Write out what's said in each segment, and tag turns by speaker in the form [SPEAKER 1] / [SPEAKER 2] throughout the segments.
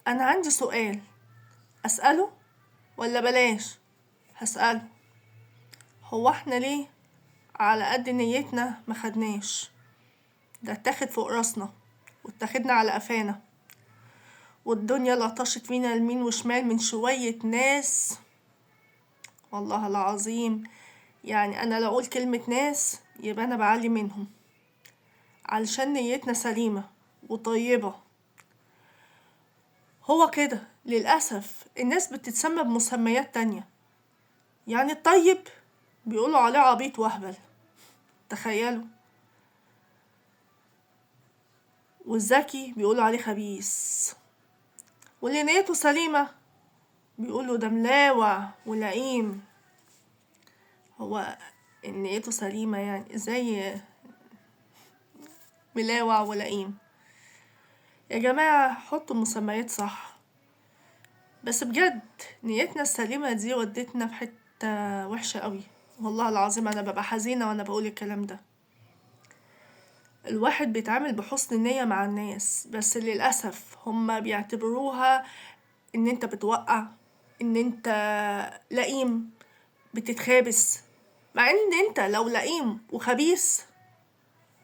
[SPEAKER 1] أنا عندي سؤال أسأله ولا بلاش؟ هسأله. هو احنا ليه على قد نيتنا ما خدناش؟ ده اتاخد فوق راسنا واتاخدنا على قفانا، والدنيا لطشت فينا يمين وشمال من شوية ناس. والله العظيم يعني أنا لو أقول كلمة ناس يبقى أنا بعلي منهم، علشان نيتنا سليمة وطيبة. هو كده للأسف الناس بتتسمى بمسميات تانية، يعني الطيب بيقولوا عليه عبيط وهبل، تخيلوا، والذكي بيقولوا عليه خبيث، واللي نيته سليمة بيقولوا ده ملاوع ولئيم. هو نيته سليمة يعني ازاي ملاوع ولئيم؟ يا جماعة حطوا المسميات صح. بس بجد نيتنا السليمة دي ودتنا في حتة وحشة قوي، والله العظيم أنا ببقى حزينة وأنا بقول الكلام ده. الواحد بيتعامل بحسن نية مع الناس، بس للأسف هما بيعتبروها إن أنت بتوقع، إن أنت لئيم، بتتخابس، مع إن أنت لو لئيم وخبيث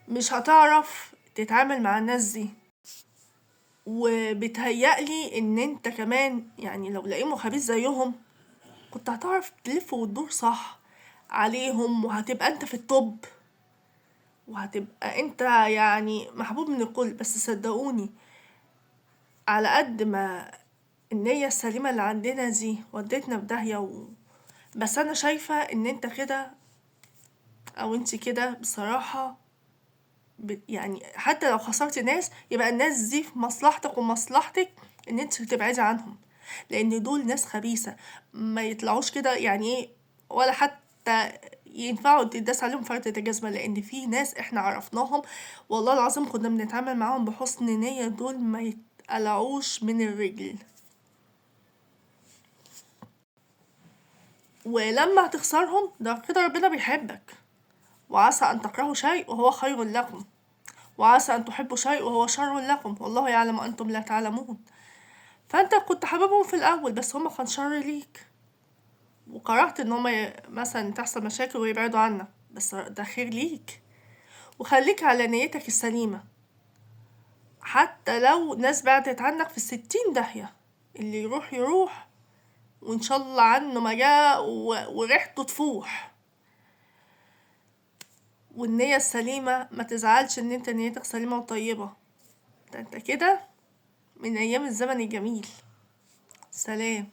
[SPEAKER 1] مش هتعرف تتعامل مع الناس دي. وبتهيألي إن أنت كمان يعني لو لئيم وخبيث زيهم كنت هتعرف تلف وتدور صح عليهم، وهتبقى أنت في التوب، وهتبقى أنت يعني محبوب من الكل. بس صدقوني على قد ما النية السليمة اللي عندنا دي ودتنا في داهية بس أنا شايفة إن أنت كده أو أنت كده بصراحة يعني حتى لو خسرتي ناس يبقى الناس دي في مصلحتك ومصلحتك إن أنت تبعدي عنهم، لأن دول ناس خبيثة ما يطلعوش كده يعني إيه، ولا حتى ينفعوا تداس عليهم فردة الجزمة. لأن في ناس إحنا عرفناهم والله العظيم كنا بنتعامل معاهم بحسن نية، دول ما يتقلعوش من الرجل. ولما هتخسرهم ده كده ربنا بيحبك، وعسى أن تكرهوا شيء وهو خير لكم، وعسى أن تحبوا شيء وهو شر لكم، والله يعلم وأنتم لا تعلمون. فأنت كنت حاببهم في الأول بس هما كان شر ليك، وكرهت إن هما مثلا تحصل مشاكل ويبعدوا عنك، بس ده خير ليك. وخليك على نيتك السليمة حتى لو ناس بعدت عنك في 60 داهية، اللي يروح يروح وإن شاء الله عنه ما جاء وريحته تفوح. والنية السليمة ما تزعلش إن انت نيتك سليمة وطيبة، ده انت كده من أيام الزمن الجميل. سلام.